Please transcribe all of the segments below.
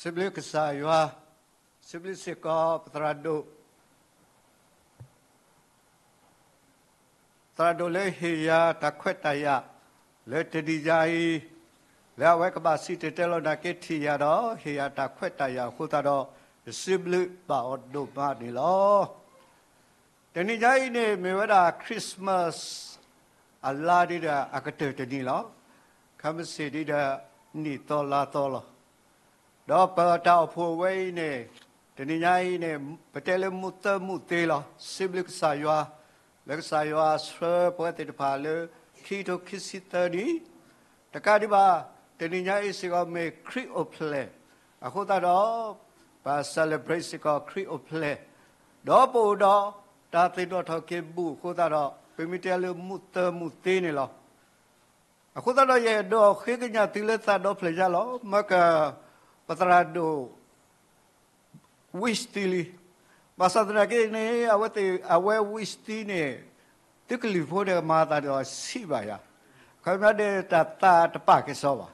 စံးဘျုးကစၢ်ယွၤ, စံးဘျုးစ့ၢ်ကီးပသရၣ်ဒိၣ် သရၣ်ဒိၣ်လၢဟ့ၣ်ယၤတၢ်ခွဲးတၢ်ယာ် လၢတနံၤညါအံၤ, လၢအဝဲကဘၣ်စံၣ်တဲၤတဲလီၤနာ်က့ထံၣ်ယၤဒီး ဟ့ၣ်ယၤတၢ်ခွဲးတၢ်ယာ်အဃိသတးဒီး ယစံးဘျုးဘၣ်အီၤဒိၣ်မးန့ၣ်လီၤ. တနံၤညါအံၤန့ၣ် မ့ၢ်ဝဲဒၣ် Christmas အလါဒ်ဒီးအကတၢၢ်တနံၤလီၤ. ခဲမုၢ်ဆ့ၣ်ဒ်ဒီး နံၣ်သီလါသီလီၤ. ဒီးပတၢ်အိၣ်ဖှိၣ်ဝဲအံၤန့ၣ် တနံၤညါအံၤန့ၣ် ပတဲလၢမူသၢမူသ့လီၤ. စံးဘျုးကစၢ်ယွၤ လၢကစၢ်ယွၤဆှၢပဝဲသ့ၣ်တဖၣ်လၢ ခံကထိခံဆံသၢနံၣ်, တကးဒံးဘၣ် တနံၤညါအံၤစ့ၢ်ကီးမ့ၢ်ခရံာ်အိၣ်ဖျဲၣ် အဃိသတးဒီး ပ celebrate စ့ၢ်ကီးခရံာ်အိၣ်ဖျဲၣ်, ဒီးပအိၣ်ဒီးတၢ်သ့ၣ်နီၣ်ထီၣ်က့ၤဘူၣ်အဃိသတးဒီး ပမ့ၢ်တဲလၢမူသၢမူသ့န့ၣ်လီၤ. အဃိသတးဒီးယအဲၣ်ဒိးဃ့ကညးသုလၢသးဒီဖျၢၣ်ညါလီၤ. မ့ၢ်က ပသရၣ်ဒိၣ် wish သုလံ. ဘၣ်ဆၣ်သနာ်က့န့ၣ် အဝဲသ့ၣ် အဝဲ wish သုန့ၣ် သုကလုၢ်ဖိန့ၣ်မၤသးဒ်သိးဆံးဘၣ်ယၤ, ခီဖျိဒီးတၢ်သးတပာ်က့ၤစီဘၣ်.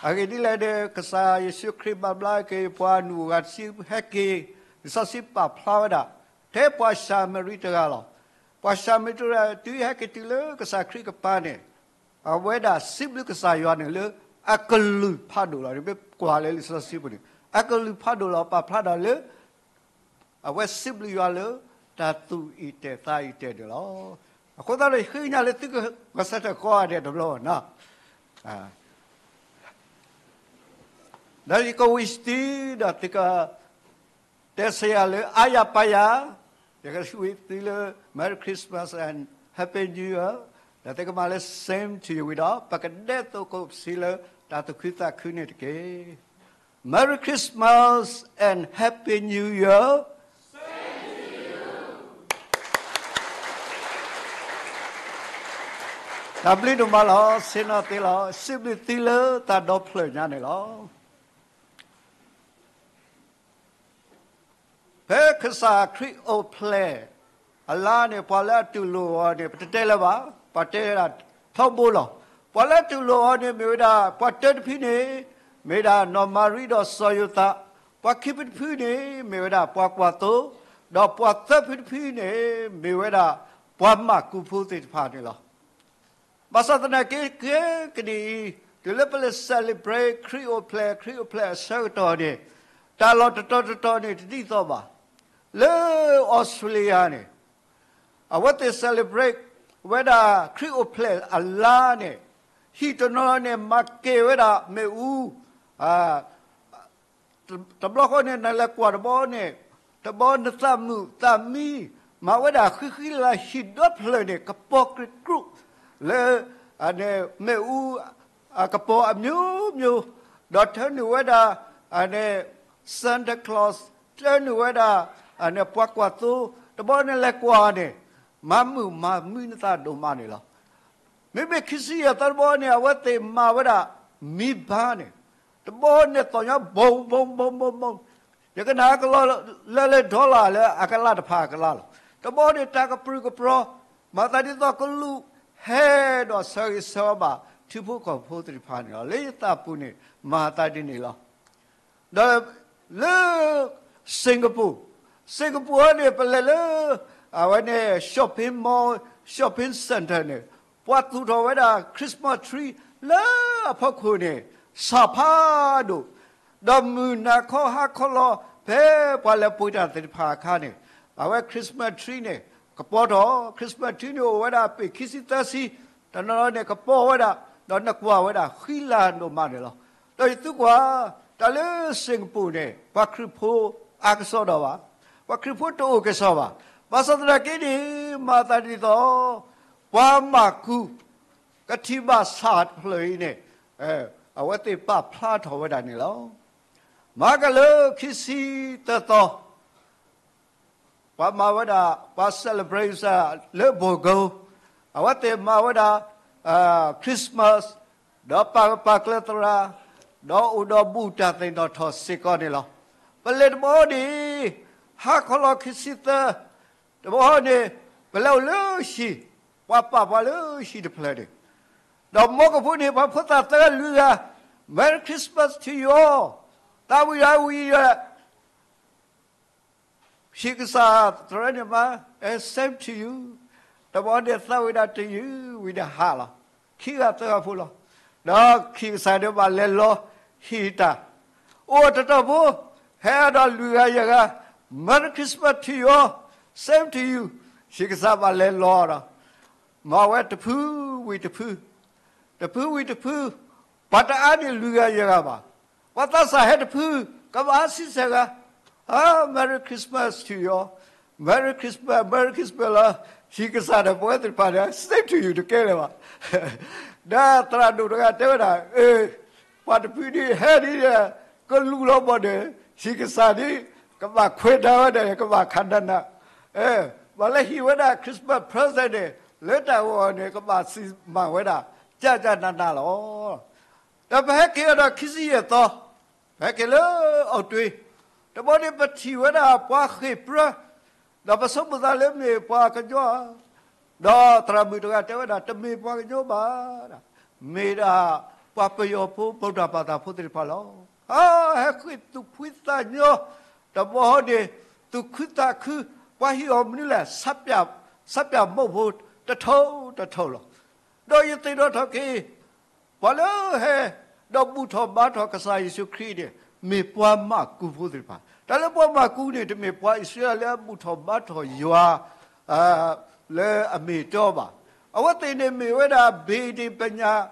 အဂ့ၢ်ဒ်လဲၣ်ဒီး ကစၢ်ယ့ၣ်ၡူးခရံာ်ဘၣ်ဘျါက့ၤ ပှၤနူၢ်ဂၤတဆံဟဲက့ၤ, လံာ်စီဆှံပာ်ဖျါဝဲဒၣ် ထဲပှၤၡၤမရံတဂၤလီၤ. ပှၤၡၤမရံတဂၤ တုၤဟဲက့ၤတုၤလၢကစၢ်ခရံာ်ကပၤန့ၣ် အဝဲဒၣ်စံးဘျုးကစၢ်ယွၤန့ၣ်လၢ အကလုၢ်ဖးဒိၣ်လီၤ. မ့ၢ်ကွၢ်လၢလံာ်စီဆှံပူၤန့ၣ် အကလုၢ်ဖးဒိၣ်လီၤ ပာ်ဖျါဒီးလၢ အဝဲစံးဘျုးယွၤလၢ တၢ်သူၣ်အံၣ်တဲာ်သးအံၣ်တဲာ်န့ၣ်လီၤ. အဃိသတးဒီး ယဃ့ကညးလၢသုကဂီၤဆၢထၢၣ်ဃီဂၤဒဲးတဘျီဘၣ်နီၤ. ဒီးယက wish သု ဒီးသုက တဲဆၢယၤလၢအါယၤပါယၤ, ယက wish သုလၢ Merry Christmas and Happy New Year, ဒီးသုကမၤလၢ same to you ဝံၤဒီး ပကဒဲးသိးကိးပစံးလၢတၢ်သူၣ်ခုသးခုန့ၣ်တက့ၢ်. Merry Christmas and Happy New Year. တၢ်ဘျုးဒိၣ်မးလီၤ. ဆ့ၣ်နီၤသ့လီၤ. စံးဘျုးသုလၢတၢ်ဒီဖျၢၣ်ညါန့ၣ်လီၤ. ဖဲကစၢ်ခရံာ်အိၣ်ဖျဲၣ်အလါန့ၣ် ပှၤလၢအတူၢ်လိာ်အီၤန့ၣ် ပတတဲလၢၤဘၣ်, ပှၤတဲဝဲဒၣ်ထီဘိလီၤ. ပှၤလၢအတူၢ်လိာ်အီၤန့ၣ် မ့ၢ်ဝဲဒၣ် ပှၤတၢတဖုန့ၣ် မ့ၢ်ဒၣ်နီၢ်မၤရံဒီးစီၤယိၤသး, ပှၤခံဖုတဖုန့ၣ် မ့ၢ်ဝဲဒၣ်ပှၤကွၢ်သိ, ဒီးပှၤသၢဖုတဖုန့ၣ် မ့ၢ်ဝဲဒၣ်ပှၤမၢကူးဖိသ့ၣ်တဖၣ်န့ၣ်လီၤ. ဘၣ်ဆၣ်သနာ်က့ ခဲကနံၣ်အံၤ တုၤလၢပလဲၤ celebrate ခရံာ်အိၣ်ဖျဲၣ် ခရံာ်အိၣ်ဖျဲၣ်အဆၢကတီၢ်န့ၣ် တၢ်လီၢ်တတီၤတတီၤန့ၣ် တဒ်သိးဘၣ်. လၢအီစထြ့လယါန့ၣ် အဝဲသ့ၣ် celebrate ဝဲဒၣ်ခရံာ်အိၣ်ဖျဲၣ်အလါန့ၣ် ဟံၣ်တနီၤန့ၣ် မၤက့ၤဝဲဒၣ်မ့ၣ်အူ တဘျီဃီန့ၣ် နလဲၤကွၢ်တဘီန့ၣ် တဘီနသးမုာ်သးမံ, မၤဝဲဒၣ်ဃံဃံလၤလၤ ဟံၣ်ဒီဖျၢၣ်န့ၣ် ကပီၤကြံးကြူၣ် လၢ မ့ၣ်အူ အကပီၤအမျိုးမျိုး, ဒီးထၢနုာ်ဝဲဒၣ် Santa Claus, ထၢနုာ်ဝဲဒၣ် ပှၤကွၢ်သိ, တဘီန့ၣ်လဲၤကွၢ်န့ၣ် မၤမုာ်မၤမံနသးဒိၣ်မးန့ၣ်လီၤ. မ့မ့ၢ်ခံဆံယဲၢ်သီတဘီန့ၣ် အဝဲသ့ၣ်မၤဝဲဒၣ် မံဘါန့ၣ် တဘီန့ၣ်သီၣ်ညီ ဘီဘီဘီဘီဘီ, ယကနၣ်အကလီၢ်လၢလၢ dollar လၢအကလးတဖၣ်အကလးလီၤ. တဘီန့ၣ်တၢ်ကပြုၢ်ကပြီၤ မၤသးဒ်သိးကလူးဟဲဒီးဆၢဂ့ၤဆၢဝါဘၣ် ထံဖိကီၢ်ဖိသ့ၣ်တဖၣ်န့ၣ်လီၤ. လၢယသးပူၤန့ၣ် မၤသးဒ်န့ၣ်လီၤ. ဒီးလၢ Singapore, Singapore န့ၣ် ပလဲၤလၢ အဝဲန့ၣ် shopping mall, shopping center န့ၣ် ပှၤသူၣ်ထီၣ်ဝဲဒၣ် Christmas tree လၢအဖီခိၣ်န့ၣ် စှၤဖးဒိၣ်, ဒီးမုၢ်နၤခီဟါခီလီၤ ဖဲပှၤလဲၤပှ့ၤတၢ်သ့ၣ်တဖၣ်အခါန့ၣ် အဝဲ Christmas tree န့ၣ် ကပီၤထီၣ်, Christmas tree န့ၣ်အိၣ်ဝဲဒၣ်ပ့ၢ်ခံဆံသၢဆံ, တနီၤနီၤန့ၣ်ကပီၤဝဲဒၣ်, ဒီးနကွၢ်ဝဲဒၣ်ဃံလၤဒိၣ်မးန့ၣ်လီၤ. ဒီးယသုကွၢ် တၢ်လၢ Singapore န့ၣ် ပှၤခရံာ်ဖိအါကစီဒီဘၣ်, ပှၤခရံာ်ဖိတအိၣ်ကစီၣ်ဘၣ်. ဘၣ်ဆၣ်သနာ်က့န့ၣ် မၤသးဒ်သိး ပှၤမၢကူး ကထံၣ်ဘၣ်ဆၣ်တဖျၢၣ်အံၤန့ၣ် အဝဲသ့ၣ်ပာ်ဖျါထီၣ်ဝဲဒၣ်န့ၣ်လီၤ. မၤကလၢခံဆံသၢသီ ပှၤမၤဝဲဒၣ် ပှၤ celebrate လၢ Bogor, အဝဲသ့ၣ်မၤဝဲဒၣ် Christmas, ဒီးပာ်ဂၢၢ်ပာ်ကျၢၤသရၣ်, ဒီးအိၣ်ဒီးဘူၣ်တၢ်သ့ၣ်နီၣ်ထီၣ်စ့ၢ်ကီးန့ၣ်လီၤ. ပလဲၤတဘီန့ၣ် ဟါခီလီၤခံဆံသၢ တဘီန့ၣ် ပလဲၤအိၣ်လၢဟံၣ်, ပှၤပာ်ပှၤလၢဟံၣ်တဖျၢၣ်န့ၣ် ဒီးမီကဖိန့ၣ် ပှၤဖိသၣ်သၢဂၤလွံၢ်ဂၤ Merry Christmas to you all. သးဝံၣ်ဒီးဝံၣ်ဒီး ဟံၣ်ကစၢ်သရၣ်န့ၣ်မး, အဲ same to you, တဘျီန့ၣ်သးဝံၣ်ဒီး to you ဝံၤဒီးဟးလီၤ. ခံဂၤသၢဂၤဖိလီၤ. ဒီးဟံၣ်ကစၢ်န့ၣ်ဘၣ်လဲၤလီၤဟံၣ်တၢ်, အိၣ်တတီၢ်ဖိ, ဟဲဒီးလွံၢ်ဂၤယဲၢ်ဂၤ, Merry Christmas to you all, same to you, ဟံၣ်ကစၢ်ဘၣ်လဲၤလီၤဒီး မၤဝဲတဖုဝံၤတဖု, တဖုဝံၤတဖု, ပှၤတအါန့ၣ်လွံၢ်ဂၤယဲၢ်ဂၤဘၣ်. ပှၤသးစၢ်ဟဲတဖု, ကဘၣ်ဆံဆဲးဂၤ, အ Merry Christmas to you all, Merry Christmas, Merry Christmas လီၤ. ဟံၣ်ကစၢ်ဒီးပဝဲသ့ၣ်တဖၣ်န့ၣ် same to you တကဲလၢၤဘၣ်. ဒီးသရၣ်ဒိၣ်တဂၤတဲဝဲဒၣ်, ပှၤတဖုဒ်ဟဲဒ်ဒီး ကလူလီၤဘီၣ်ဒီး ဟံၣ်ကစၢ်ဒ် ကဘၣ်ခွဲးတၢ်ဝဲဒၣ် ကဘၣ်ခးနးနး, ဘၣ်လၢဟ့ၣ်ဝဲဒၣ် Christmas present န့ၣ် လၢတၢ်ဂီၤန့ၣ် ကဘၣ်စံးမၤဝဲဒၣ် ကၢ်ကၢ်နးနးလီၤ. ဒီးပဟဲက့ၤအီၤဒီးခံဆံယဲၢ်သီ, ပဟဲက့ၤလၢအီးတွ့, တဘျီန့ၣ်ပထံၣ်ဝဲဒၣ်ပှၤဃ့ၢ်ပြၢ, ဒီးပဆိကမိၣ်သးလၢမ့ၢ်ပှၤကညီဧါ, ဒီးသရၣ်မုၣ်တဂၤတဲဝဲဒၣ် တမ့ၢ်ပှၤကညီဘၣ်, မ့ၢ်ဒၣ်ပှၤပယီၤဖိ ဗုဒ္ဓဘာသာဖိသ့ၣ်တဖၣ်လီၤ. ဟဲဃ့ၢ်သူၣ်ဖှံသးညီ, တဘျီန့ၣ် သူၣ်ခုသးခု, ပှၤဟ့ၣ်အီၤမနုၤလဲၣ်, ဆပ်ပြာ မုန့်ဖိ တထုပ်တထုပ်လီၤ. ဒီးယသ့ၣ်နီၣ်ထီၣ်က့ၤ ပှၤလၢဟဲ ဒီးဘူၣ်ထီၣ်ဘါထီၣ်ကစၢ်ယ့ၣ်ၡူးခရံာ်န့ၣ် မ့ၢ်ပှၤမၢကူဖိသ့ၣ်တဖၣ်, တၢ်လၢပှၤမၢကူန့ၣ် တမ့ၢ်ပှၤအံၣ်စရ့လးလၢအဘူၣ်ထီၣ်ဘါထီၣ်ယွၤ လၢအမ့ၢ်အတီဘၣ်. အဝဲသ့ၣ်န့ၣ်မ့ၢ်ဝဲဒၣ် ဘ့ၣ်ဒ့ၣ်ပညၣ်,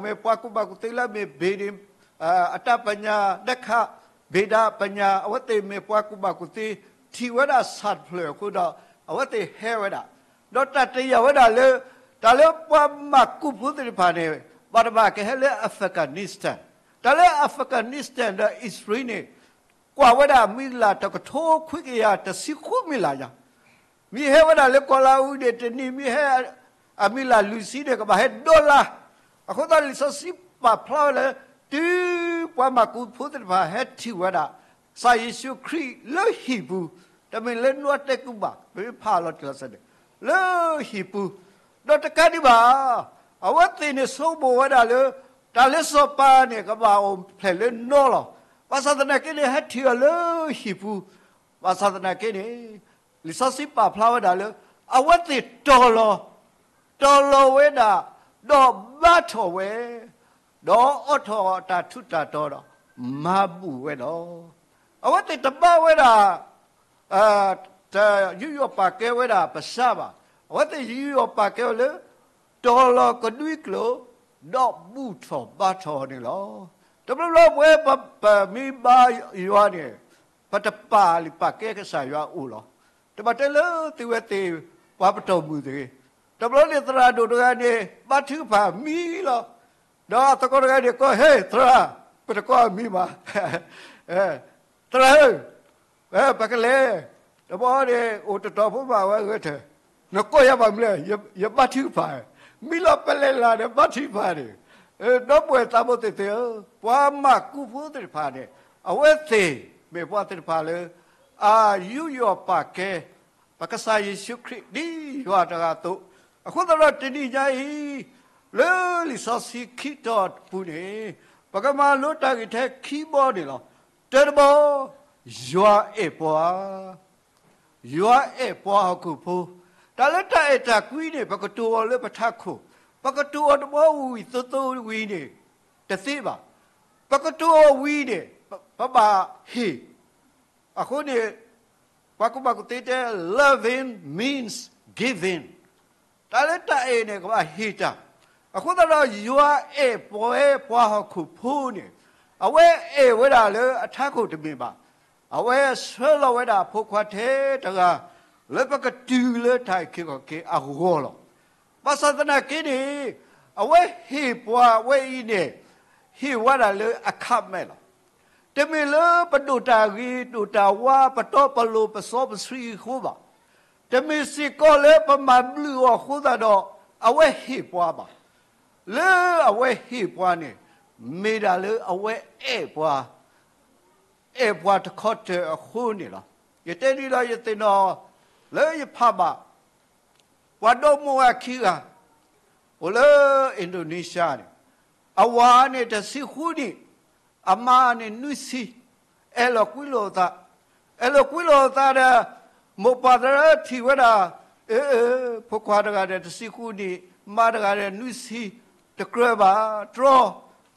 မ့ၢ်ပှၤကူၣ်ဘၣ်ကူၣ်သ့လၢအမ့ၢ် ဘ့ၣ်ဒ့ၣ် အတၢ်ပညၣ် ဒၣ်ခး ဘ့ၣ်ဒၣ်ပညၣ်, အဝဲသ့ၣ်မ့ၢ်ပှၤကူၣ်ဘၣ်ကူၣ်သ့ ထံၣ်ဝဲဒၣ်ဆၣ်တဖျၢၣ်အဃိဒီး အဝဲသ့ၣ်ဟဲဝဲဒၣ်, ဒီးတၢ်တယာ်ဝဲဒၣ်လၢ တၢ်လၢပှၤမၢကူဖိသ့ၣ်တဖၣ်န့ၣ် ဘၣ်တဘၣ်ကဟဲလၢ Afghanistan, တၢ်လၢ Afghanistan ဒီးအံၣ်စရ့လးန့ၣ် ကွၢ်ဝဲဒၣ်အမံၤလၢ်တကထိခွံကယၤတဆံဃုမံၤလၢ်ညါ, မ့ၢ်ဟဲဝဲဒၣ်လၢကီၢ်လၤဝံၤန့ၣ် တနံၤမ့ၢ်ဟဲ အမံၤလၢ်လွံၢ်ဆံန့ၣ် ကဘၣ်ဟဲဒီလါ, အဃိသတးလံာ်စီဆှံပာ်ဖျါဝဲလၢ တုၤပှၤမၢကူဖိသ့ၣ်တဖၣ်ဟဲထံၣ်ဝဲဒၣ် ကစၢ်ယ့ၣ်ၡူးခရံာ်လၢဟံၣ်ပူၤ, တမ့ၢ်လၢနွံတဲကူဘၣ်, ပမ့ၢ်ဖးလီၤတံၢ်လီၤဆဲးန့ၣ် လၢဟံၣ်ပူၤ, ဒီးတကးဒံးဘၣ် အဝဲသ့ၣ်န့ၣ်ဆိကမိၣ်ဝဲဒၣ်လၢ တၢ်လၢစီၤပၤန့ၣ် ကဘၣ်အိၣ်ဖျဲၣ်လၢနီလီၤ. ဘၣ်ဆၣ်သနာ်က့န့ၣ် ဟဲထံၣ်အီၤလၢဟံၣ်ပူၤ, ဘၣ်ဆၣ်သနာ်က့န့ၣ် လံာ်စီဆှံပာ်ဖျါဝဲဒၣ်လၢ အဝဲသ့ၣ်တီၤလီၤ, တီၤလီၤဝဲဒၣ်, ဒီးဘါထီၣ်ဝဲ, ဒီးအိးထီၣ်အတၢ်ထူးတၢ်တီၤဒီး မၤဘူၣ်ဝဲလီၤ. အဝဲသ့ၣ်တဘါဝဲဒၣ် တယူးယီၣ်ပာ်ကဲဝဲဒၣ်ပစၢဘၣ်. အဝဲသ့ၣ်ယူးယီၣ်ပာ်ကဲအီၤလၢ တီၤလီၤကဒွံကျိာ်, ဒီးဘူၣ်ထီၣ်ဘါထီၣ်အီၤန့ၣ်လီၤ. တဘျီဘျီပဝဲ ပမ့ၢ်ဘါယွၤန့ၣ် ပတပာ်လုၢ်ပာ်ကဲကစၢ်ယွၤအအိၣ်လီၤ. တဘၣ်တဲလၢသုဝဲသ့ၣ် ပှၤပတီၢ်မုၢ်တဂ့ၤ. တဘျီန့ၣ်သရၣ်ဒိၣ်တဂၤန့ၣ် ဘါထုကဖၣ်မံလီၤ. ဒီးအသကိးတဂၤန့ၣ်ကိး, ဟ့ၣ်သရၣ်, ပတကိးအမံၤမး, သရၣ်ဧၢ, ပကလဲၤ, တဘျီန့ၣ် အိၣ်တတီၤဖိမးဝဲဂဲၤထၢၣ်, နကိးယၤဘၣ်မနုၤလဲၣ်, ယဘါထုကဖၣ်, မံလီၤပလဲၤလၢ်ဒီးဘါထုကဖၣ်န့ၣ်, ဒီပုၢ်ဝဲၢ်သးဘိသ့ၣ်သ့ၣ်ဧၢ, ပှၤမၢကူဖိသ့ၣ်တဖၣ်န့ၣ် အဝဲသ့ၣ်မ့ၢ်ပှၤသ့ၣ်တဖၣ်လၢ အယူးယီၣ်ပာ်ကဲ ပကစၢ်ယ့ၣ်ၡူးခရံာ်ဒ်ယွၤတဂၤအသိး, အဃိသတးဒီးတနံၤညါအံၤ လၢလံာ်စီဆှံခံတီၤပူၤန့ၣ် ပကမၤလိတၢ်ဂ့ၢ်ထဲခံဘီန့ၣ်လီၤ. တၢတဘီ, ယွၤအဲၣ်ပှၤ, ယွၤအဲၣ်ပှၤဟီၣ်ခိၣ်ဖိ, တၢ်လၢတၢ်အဲၣ်တၢ်ကွံန့ၣ် ပကတိၤအီၤလၢပထးခိၣ်, ပကတိၤအီၤတဘျီဝံၤဝံၤသိသိဝံၤန့ၣ် တသ့ဘၣ်. ပကတိၤအီၤဝံၤန့ၣ် ပဘၣ်ဟ့ၣ် အဃိန့ၣ် ပှၤကူၣ်ဘၣ်ကူၣ်သ့တဲ loving means giving, တၢ်လၢတၢ်အဲၣ်န့ၣ် ကဘၣ်ဟ့ၣ်တၢ်. အဃိသတးဒီး ယွၤအဲၣ်ပဝဲပှၤဟီၣ်ခိၣ်ဖိန့ၣ် အဝဲအဲၣ်ဝဲဒၣ်လၢအထးခိၣ်တမ့ၢ်ဘၣ်. အဝဲဆှၢလီၤဝဲဒၣ်အဖိခွါထဲတဂၤ လၢပကတုၤလၢတၢ်အုၣ်က့ၤခီၣ်က့ၤအဂီၢ်လီၤ. ဘၣ်ဆၣ်သနာ်က့န့ၣ် အဝဲဟ့ၣ်ပှၤဝဲအံၤန့ၣ် ဟ့ၣ်ဝဲဒၣ်လၢအခးမဲာ်လီၤ. တမ့ၢ်လၢပဒိၣ်တၢ်ဂ့ၤဒိၣ်တၢ်ဝါ ပတီပလိၤပစီပဆှံအဃိဘၣ်. တမ့ၢ်စ့ၢ်ကီးလၢပမၤဘျုးအီၤအဃိသတးဒီး အဝဲဟ့ၣ်ပှၤဘၣ်. လၢအဝဲဟ့ၣ်ပှၤန့ၣ် မ့ၢ်ဒၣ်လၢအဝဲအဲၣ်ပှၤ အဲၣ်ပှၤတခီတၢၢ်အဃိန့ၣ်လီၤ. ယတဲဒ်လီၤ ယသ့ၣ်နီၣ် လၢယဖးဘၣ် ပှၤဒီမိၢ်ဝၤခံဂၤ အိၣ်လၢ Indonesia န့ၣ် အဝၤန့ၣ်တဆံဃုနံၣ်, အမါန့ၣ်နွံဆံ အဲၣ်လီၤကွံလိာ်အသး, အဲၣ်လီၤကွံလိာ်အသးဒီး မိၢ်ပၢ်သရၣ်ထံၣ်ဝဲဒၣ်, အၢ ဖိခွါတဂၤဒီးတဆံဃုနံၣ်, မါတဂၤဒီးနွံဆံ, တကြၢးဘၣ်, တြီ,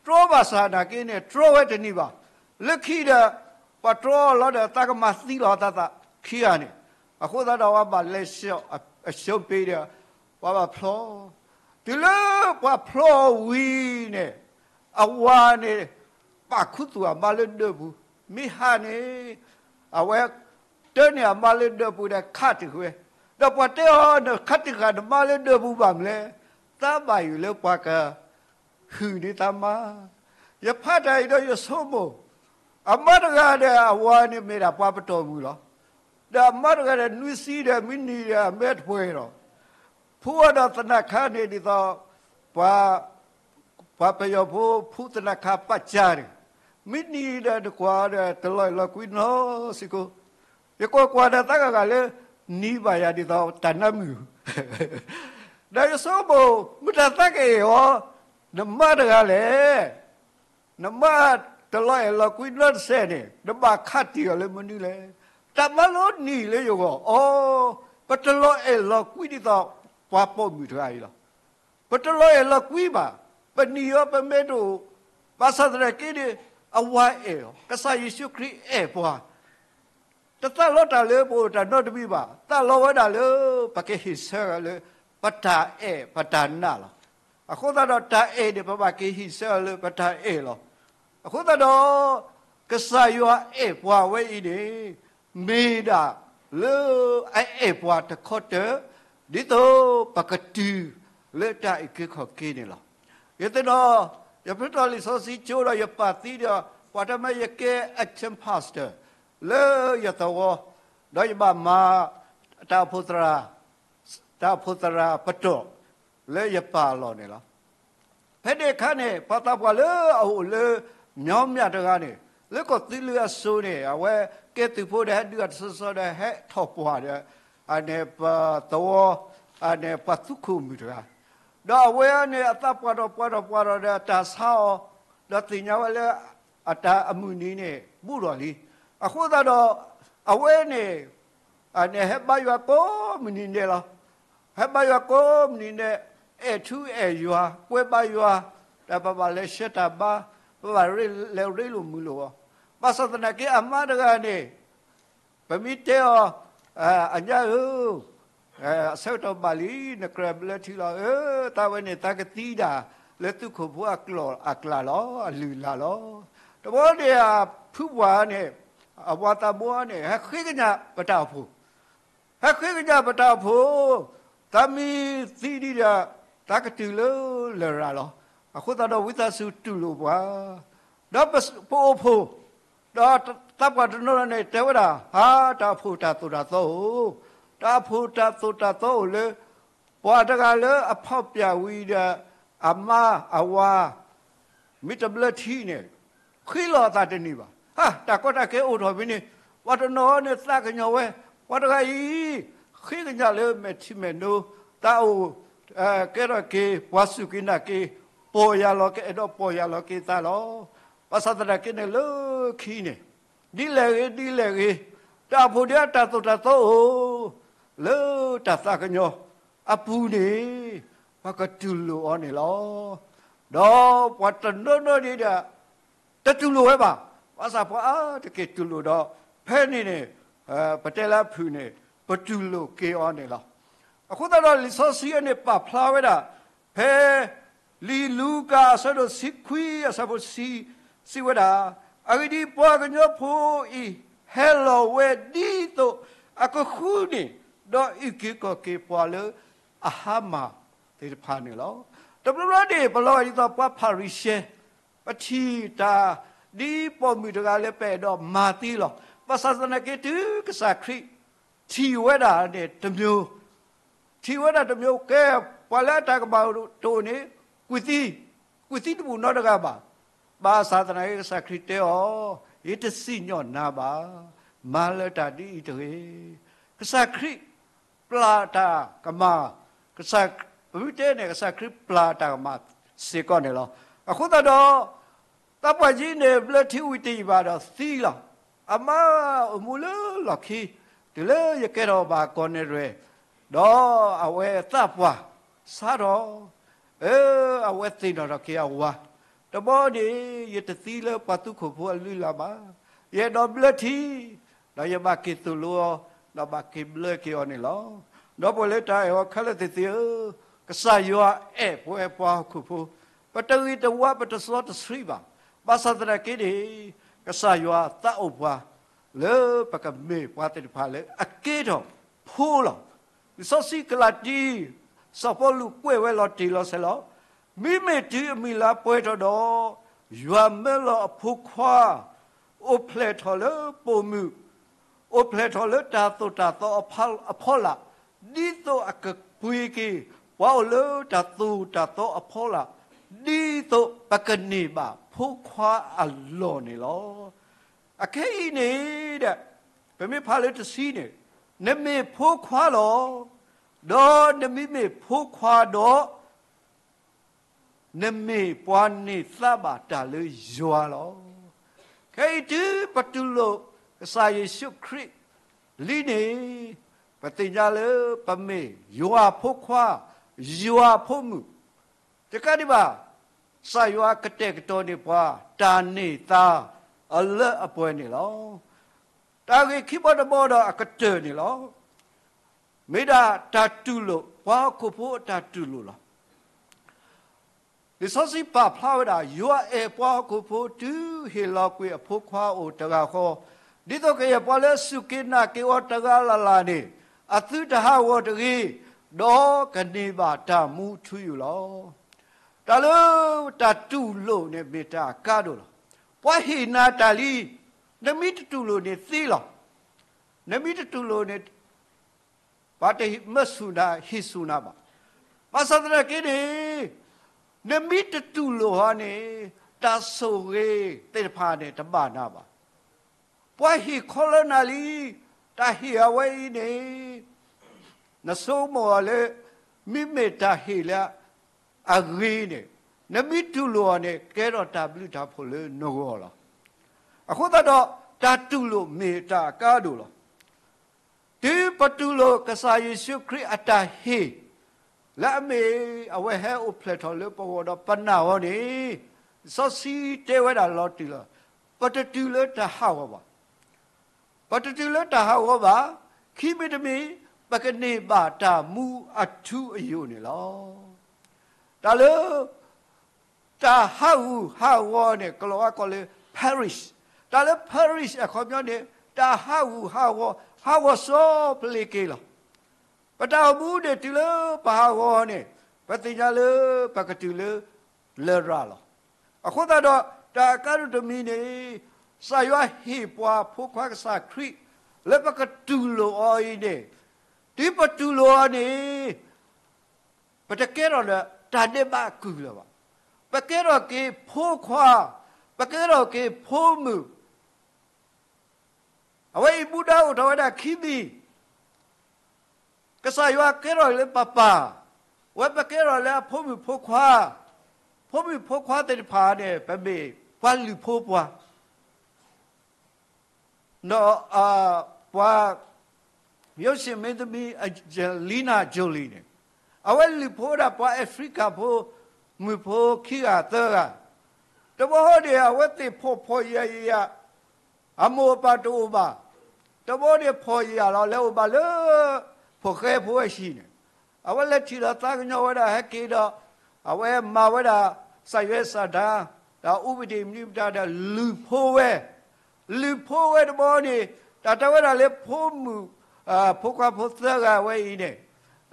တြီဘၣ်ဆၣ်နာ်က့န့ၣ် တြီဝဲတန့ၢ်ဘၣ်. လၢခံဒီး ပှၤတြီလီၤဒီးသးကမၤသံလီၤသးသးခံဂၤန့ၣ်, အဃိသတးဒီးပှၤဘၣ်လဲၤဆှၢအရှုံးပေးဒီး ပှၤဘၣ်ဖျီ, တုၤလၢပှၤဖျီဝံၤန့ၣ် အဝၤန့ၣ် ပာ်ခူသူၣ်အမါလၢဒၢးပူၤ, မ့ၢ်ဟါန့ၣ် အဝဲ တၢ်န့ၣ်အမါလၢဒၢးပူၤဒီးခးတံာ်ဃာ်ဝဲ, ဒီးပှၤတဲအီၤ နခးတံာ်ဃာ်နမါလၢဒၢးပူၤဘၣ်မနုၤလဲၣ်, သးဘၣ်ယိၣ်လၢပှၤက ဟုၣ်န့ၢ်သးမါ, ယဖးတၢ်အံၤဒီးယဆိကမိၣ်, အမါတဂၤဒီးအဝၤန့ၣ်မ့ၢ်ဒၣ်ပှၤပတီၢ်မုၢ်လီၤ. ဒီးအမါတဂၤဒီးနွံဆံဒီးမ့ၢ်နံၤဒီးအမဲာ်တပှဲၤဒီး, ဖုအီၤဒီးသနၢၣ်ခါန့ၣ်ဒ်သိး ပှၤ ပှၤပယီၤဖိဖုသနၢၣ်ခါပာ်စၢ်န့ၣ်, မ့ၢ်နံၤဒီးနကွၢ်ဒီးတလီၤအဲၣ်လီၤကွံနီတစဲးဖိ, ယကွၢ်ကွၢ်ဒီးသးဂၤဂၤလၢ နံၤဘၣ်ယၤဒ်သိးတၢ်နါမုၣ် ဒီးယဆိကမိၣ် မ့ၢ်တၢ်သးကအဲၣ်အီၤ, နမါတဂၤလဲၣ်, နမါတလီၤအဲၣ်လီၤကွံနီတစဲးန့ၣ် နဘၣ်ခးတံာ်အီၤလၢမနုၤလဲၣ်. တၢ်မၤလိနံၤလၢယဂီၢ်အီၤ, ပတလီၤအဲၣ်လီၤကွံဒ်သိး ပှၤပိာ်မုၣ်တဂၤအံၤလီၤ. ပတလီၤအဲၣ်လီၤကွံဘၣ်, ပနံၤအီၤပမဲာ်တအိၣ်, ဘၣ်ဆၣ်သနာ်က့န့ၣ် အဝၤအဲၣ်အီၤ, ကစၢ်ယ့ၣ်ၡူးခရံာ်အဲၣ်ပှၤ တသးလီတၢ်လၢပအိၣ်တၢ်နီတမံၤဘၣ်, သးလီဝဲဒၣ်လၢ ပကဟ့ၣ်ဆၢအီၤလၢ ပတၢ်အဲၣ်ပတၢ်နာ်လီၤ. အဃိသတးဒီးတၢ်အဲၣ်န့ၣ် ပဘၣ်က့ၤဟ့ၣ်ဆၢအီၤလၢပတၢ်အဲၣ်လီၤ. အဃိသတးဒီး ကစၢ်ယွၤအဲၣ်ပှၤဝဲအံၤန့ၣ် မ့ၢ်ဒၣ်လၢအအဲၣ်ပှၤတခီတၢၤ ဒ်သိးပကတုၤလၢတၢ်အုၣ်က့ၤခီၣ်က့ၤန့ၣ်လီၤ. ယသ့ၣ်နီၣ် ယဖျါထီၣ်လံာ်စီဆှံကၠိဒီးယပာ်သံဒီး ပှၤတမ့ၢ်ယကဲ acting pastor လၢယသဝီ, ဒီးယဘၣ်မၤ တၢ်အိၣ်ဖှိၣ်သရၣ်, တၢ်အိၣ်ဖှိၣ်သရၣ်ပတီၢ် လၢယပၢ်အလီၢ်န့ၣ်လီၤ. ဖဲန့ၣ်အခါန့ၣ် ပှၤသးပှၢ်လၢအအိၣ်လၢ မြောင်းမြတဂၤန့ၣ် လၢကီၢ်သူလ့ၤအစိၤန့ၣ် အဝဲကဲသုးဖိဒီး ဟဲဒုးအတစီစီဒီး ဟဲထီၣ်ပှၢ်ဒီး အန့ၣ်ပသဝီ အန့ၣ်ပှၤသူခိၣ်မုၣ်တဂၤ, ဒီးအဝဲန့ၣ် အသးပှၢ်ထီၣ်ပှၢ်ထီၣ်ပှၢ်ထီၣ်ဒီး တၢ်ဆါအီၤ, ဒီးသ့ၣ်ညါဝဲလၢ အတၢ်အမုၢ်နံၤန့ၣ် ဘူးထီၣ်လံ. အဃိသတးဒီး အဝဲန့ၣ် အန့ၣ်ဟဲဘါယွၤကိးမုၢ်နံၤဒဲးလီၤ. ဟဲဘါယွၤကိးမုၢ်နံၤဒဲး, အဲၣ်ထူအဲၣ်ယွၤ, ကွဲဘါယွၤ, ဒီးပဘၣ်လဲၤဆှၢတၢ်ဘါ, ပဘၣ်လဲၤရ့လိာ်မုာ်လိာ်အီၤ. ဘၣ်ဆၣ်သနာ်က့ အမါတဂၤန့ၣ် ပမ့ၢ်တဲအီၤ, အညါဧၢ, အဆၢကတီၢ်ဘၣ်လံ, နကြၢးဘျၢထံလီၤ. အၢ, တၢ်ဝဲန့ၣ် သးကသံဒၣ်လၢသုးခိၣ်ဖိအကျိာ်အကျါလီၤ, အလုၢ်အလၢ်လီၤ. တဘျီန့ၣ် အဖုပှၢ်န့ၣ်, အဝၤသးဘိန့ၣ် ဟဲဃ့ကညးပတၢ်အိၣ်ဖှိၣ်, ဟဲဃ့ကညးပတၢ်အိၣ်ဖှိၣ်, သးမ့ၢ်သံဒံးဒီး သးကတုၤလၢလရာ်လီၤ. အဃိသတးဒီး ဝံသးစူၤတူၢ်လိာ်ပှၤ, ဒီးပအိၣ်ဖှိၣ်, ဒီးသးပှၢ်တနီၤန့ၣ် တဲဝဲဒၣ်, ဟါ, တၢ်အိၣ်ဖှိၣ်တၢ်သိၣ်တၢ်သီဧိၤ, တၢ်အိၣ်ဖှိၣ်တၢ်သိၣ်တၢ်သီအိၣ်လၢ ပှၤတဂၤလၢအဖီၣ်ပၠးဝံၤဒီး အမါအဝၤ မ့ၢ်တဘျၢထံန့ၣ် ဃ့လီၤအသးတန့ၢ်ဘၣ်. ဟါ, တၢ်ကီတၢ်ခဲအိၣ်ထီၣ်ဖဲန့ၣ်, ပှၤတနီၤန့ၣ်သးကညီၤဝဲ, ပှၤတဂၤအံၤ ဃ့ကညးလၢမဲာ်ထံမဲာ်နိ, သးအိၣ်ကဲထီၣ်က့ၤ ပှၤစူၢ်က့ၤနာ်က့ၤ, ပီၢ်ယၢ်လီၤက့ၤ, အဲၣ်ဒိးပီၢ်ယၢ်လီၤက့ၤသးလီၤ. ဘၣ်ဆၣ်သနာ်က့န့ၣ် လၢခံန့ၣ် ဒ်လဲၣ်ဂ့ၤ ဒ်လဲၣ်ဂ့ၤ, တၢ်အိၣ်ဖှိၣ်ဒ်အတၢ်သိၣ်တၢ်သီအိၣ် လၢတၢ်သးကညီၤအပူၤန့ၣ် ပကတူၢ်လိာ်အီၤန့ၣ်လီၤ. ဒီးပှၤတနီၤနီၤဒ်ဒီး တတူၢ်လိာ်ဝဲဘၣ်. ဘၣ်ဆၣ်ပှၤအါတက့ၢ်တူၢ်လိာ်ဒီး ဖဲန့ၣ်န့ၣ် ပတဲလၢအဖုၣ်န့ၣ် ပတူၢ်လိာ်က့ၤအီၤန့ၣ်လီၤ. အဃိသတးဒီး လံာ်စီဆှံအံၤန့ၣ် ပာ်ဖျါဝဲဒၣ် ဖဲလံာ်လူၤကၣ်အဆၢဒိၣ်တဆံခွံ အဆၢဖိတဆံ စံးဝဲဒၣ်, အဂ့ၢ်ဒ်အံၤ, ပှၤကညီဖိအံၤ ဟဲလီၤဝဲဒ်သိးအကဃုန့ၢ် ဒီးအုၣ်က့ၤခီၣ်က့ၤပှၤလၢအဟါမၢ်သ့ၣ်တဖၣ်န့ၣ်လီၤ. တဘျီဘျီန့ၣ် ပလီၤဂာ်ဒ်သိးပှၤဖၤရံၤၡဲ, ပထံၣ်တၢ် ဒ်ပိာ်မုၣ်တဂၤလၢပအဲၣ်ဒိးမၤသ့လီၤ. ဘၣ်ဆၣ်သနာ်က့ တုၤကစၢ်ခရံာ်ထံၣ်ဝဲဒၣ်န့ၣ်တမံၤ, ထံၣ်ဝဲဒၣ်တမံၤ ကဲ ပှၤလၢအတၢ်ကမၣ်တအိၣ်န့ၣ် ကွံာ်သံ, ကွံာ်သံတဘူၣ်နီတဂၤဘၣ်. ဘၣ်ဆၣ်သနာ်က့ ကစၢ်ခရံာ်တဲအီၤ, ယတစံၣ်ညီၣ်နၤဘၣ်, မၤလၢတၢ်ဒ်အံၤတဂ့ၤ. ကစၢ်ခရံာ်ပျၢ်တၢ်ကမၣ်, ကစၢ်, ပမ့ၢ်တဲန့ၣ် ကစၢ်ခရံာ်ပျၢ်တၢ်ကမၣ်စ့ၢ်ကီးန့ၣ်လီၤ. အဃိသတးဒီး သးပှၢ်က့န့ၣ် ဘျၢထံဝံၤတယံာ်ဘၣ်ဒီးသံလီၤ. အမါအိၣ်မူလၢလီၢ်ခံ, တုၤလၢယကဲထီၣ်ဘၣ်ကီၢ်နဲၣ်ရွဲၣ်, ဒီးအဝဲသးပှၢ်ဆါထီၣ်, အၢ အဝဲသ့ၣ်နီၣ်ထီၣ်က့ၤအဝၤ, တဘျီန့ၣ် ယတသံလၢပှၤသူခိၣ်ဖိအလုၢ်အလၢ်ဘၣ်, ယအဲၣ်ဒိးဘျၢထံ, ဒီးယဘၣ်က့ၤသိၣ်လိအီၤ, ဒီးဘၣ်က့ၤဘျၢက့ၤအီၤန့ၣ်လီၤ. ဒီပုၢ်ဝဲၢ်လၢတၢ်အဲၣ်အီၤခဲလၢာ်သ့ၣ်ဧၢ, ကစၢ်ယွၤအဲၣ်ပဝဲပှၤဟီၣ်ခိၣ်ဖိ, ပတဂ့ၤတဝါ ပတစီတဆှံဘၣ်. ဘၣ်ဆၣ်သနာ်က့န့ၣ်, ကစၢ်ယွၤသးအိၣ်ပှၤ လၢပကမ့ၢ်ပှၤသ့ၣ်တဖၣ်လၢအကဲထီၣ်ဖိလီၤ. လံာ်စီဆှံကလၤတံ, စီၤပီလူးကွဲးဝဲလီၤတံၢ်လီၤဆဲးလီၤ. မ့မ့ၢ်တုၤအမံၤလၢပှဲၤထီၣ်ဒီး, ယွၤမၢလီၤအဖိခွါ, အိၣ်ဖျဲၣ်ထီၣ်လၢပိာ်မုၣ်, အိၣ်ဖျဲၣ်ထီၣ်လၢတၢ်သိၣ်တၢ်သီအဖီလာ်, ဒ်သိးအကပှ့ၤက့ၤ ပှၤအိၣ်လၢတၢ်သိၣ်တၢ်သီအဖီလာ်, ဒ်သိးပကန့ၢ်ဘၣ်ဖိခွါအလီၢ်န့ၣ်လီၤ. အခဲအံၤန့ၣ်ဒီး, ပမ့ၢ်ဖးလၢတဆံန့ၣ်, နမ့ၢ်ဖိခွါလီၤ. ဒီးနမ့မ့ၢ်ဖိခွါဒီး, နမ့ၢ်ပှၤန့ၢ်သါဘၣ်တၢ်လၢယွၤလီၤ. ခဲအံၤတုၤပတူၢ်လိာ်ကစၢ်ယ့ၣ်ၡူးခရံာ်လံန့ၣ်, ပသ့ၣ်ညါလၢပမ့ၢ်ယွၤဖိခွါ, ယွၤဖိမုၣ်, တကးဒံးဘၣ်, ကစၢ်ယွၤကတဲာ်ကတီၤန့ၢ်ပှၤ တၢ်န့ၢ်သါအလၢအပှဲၤန့ၣ်လီၤ. တၢ်ဂ့ၢ်ခံဘီတဘီဒီးအကတၢၢ်န့ၣ်လီၤ. မ့ၢ်ဒၣ်တၢ်တူၢ်လိာ်, ပှၤဟီၣ်ခိၣ်ဖိအတၢ်တူၢ်လိာ်လီၤ. လံာ်စီဆှံပာ်ဖျါဝဲဒၣ်, ယွၤအဲၣ်ပှၤဟီၣ်ခိၣ်ဖိတုၤဟ့ၣ်လီၤကွံာ်အဖိခွါအိၣ်တဂၤဃီ, ဒ်သိးကယဲၢ်ပှၤလၢအစူၢ်က့ၤနာ်က့ၤအီၤတဂၤလၢ်လၢ်န့ၣ်, အသုတဟးဂီၤတဂ့ၤ, ဒီးကန့ၢ်ဘၣ်တၢ်မူထူယိာ်လီၤ. တၢ်လၢတၢ်တူၢ်လိာ်န့ၣ်မ့ၢ်တၢ်အကါဒိၣ်လီၤ. ပှၤဟ့ၣ်နၤတၢ်လံ, နမ့ၢ်တတူၢ်လိာ်န့ၣ်သ့လီၤ. နမ့ၢ်တတူၢ်လိာ်န့ၣ် ပှၤတမၢဆူၣ်နၤ ဟ့ၣ်ဆူၣ်နၤဘၣ်. ဘၣ်ဆၣ်သနာ်က့န့ၣ်, နမ့ၢ်တတူၢ်လိာ်အီၤန့ၣ်, တၢ်ဆိၣ်ဂ့ၤသ့ၣ်တဖၣ်န့ၣ်တဘၣ်နၤဘၣ်. ပှၤဟ့ၣ်ခီလၢနၤလံ, တၢ်ဟ့ၣ်အဝဲအံၤန့ၣ်, နဆိကမိၣ်အီၤလၢ မ့မ့ၢ်တၢ်ဟ့ၣ်လၢအဂ့ၤန့ၣ်, နမ့ၢ်တူၢ်လိာ်အီၤန့ၣ် ကဲထီၣ်တၢ်ဘျုးတၢ်ဖှိၣ်လၢနဂီၢ်လီၤ. အဃိသတးဒီး, တၢ်တူၢ်လိာ်မ့ၢ်တၢ်အကါဒိၣ်လီၤ. တုၤပတူၢ်လိာ်ကစၢ်ယ့ၣ်ၡူးခရံာ်အတၢ်ဟ့ၣ်, လၢအမ့ၢ်အဝဲဟဲအိၣ်ဖျဲၣ်ထီၣ်လၢပဂီၢ်ဒီးပနာ်အီၤန့ၣ်, လံာ်စီဆှံတဲဝဲဒၣ်လီၤတံၢ်လီၤ, ပတတုၤလၢတၢ်ဟးဂီၤဘၣ်. ပတတုၤလၢတၢ်ဟးဂီၤဘၣ်, ခံမံၤတမံၤ, ပကန့ၢ်ဘၣ်တၢ်မူအထူအယိာ်န့ၣ်လီၤ. တၢ်လၢ တၢ်ဟးဂူာ်ဟးဂီၤန့ၣ် ကလီၤဝါကိးလၢ perish, တၢ်လၢ perish အခီပညီန့ၣ် တၢ်ဟးဂူာ်ဟးဂီၤ, ဟးဂီၤစီၤပလ့ၤက့ၤလီၤ. ပတၢ်အိၣ်မူန့ၣ်တုၤလၢပဟးဂီၤန့ၣ်, ပသ့ၣ်ညါလၢပကတုၤလၢ လရာ်လီၤ. အဃိသတးဒီး, တၢ်အကါဒိၣ်တမံၤန့ၣ်, ကစၢ်ယွၤဟ့ၣ်ပှၤဖိခွါကစၢ်ခရံာ် လၢပကတူၢ်လိာ်အီၤအံၤန့ၣ်, တုၤပတူၢ်လိာ်အီၤန့ၣ် ပတကဲထီၣ်လၢတၢ်ဒဲးဘးအကုၢ်လၢၤဘၣ်. ပကဲထီၣ်က့ၤဖိခွါ, ပကဲထီၣ်က့ၤဖိမုၣ်. အဝဲအံၤမူဒါအိၣ်ထီၣ်ဝဲဒၣ်ခံမံၤ, ကစၢ်ယွၤကဲထီၣ်လၢပပၢ်, အဝဲပကဲထီၣ်လၢအဖိမုၣ်ဖိခွါ, ဖိမုၣ်ဖိခွါသ့ၣ်တဖၣ်န့ၣ် ပမ့ၢ်ပှၤလုၢ်ဖိပှၤ ဒီး ပှၤ ရုပ်ရှင်မင်းသမီး Angelina Jolie န့ၣ်, အဝဲလုၢ်ဖိဝဲဒၣ်ပှၤအဖရံကၤဖိ မုၣ်ဖိခံဂၤသၢဂၤ, တဘျီဃီန့ၣ် အဝဲသ့ၣ်ဖှီၣ်ဖှီၣ်ယာ်ယာ်, အမိၢ်အပၢ်တအိၣ်ဘၣ်, တဘျီန့ၣ်ဖှီၣ်ယာ်လီၤ လဲၤအိၣ်ဘၣ်လၢ ဖိၣ်ဃဲဖိအဟံၣ်န့ၣ်, အဝဲလဲၤထံၣ်လီၤသးကညီၤဝဲဒၣ်ဟဲက့ၤဒီး, အဝဲမၤဝဲဒၣ် စာရွက်စာတမ်း, ဒီး ဥပဒေမနုၤမတၤဒီးလုၢ်ဖိဝဲ, လုၢ်ဖိဝဲတဘျီန့ၣ်, တၢ်တဲဝဲဒၣ်လၢဖိမုၣ်, ဖိခွါဖိသၢဂၤဝဲအံၤန့ၣ်,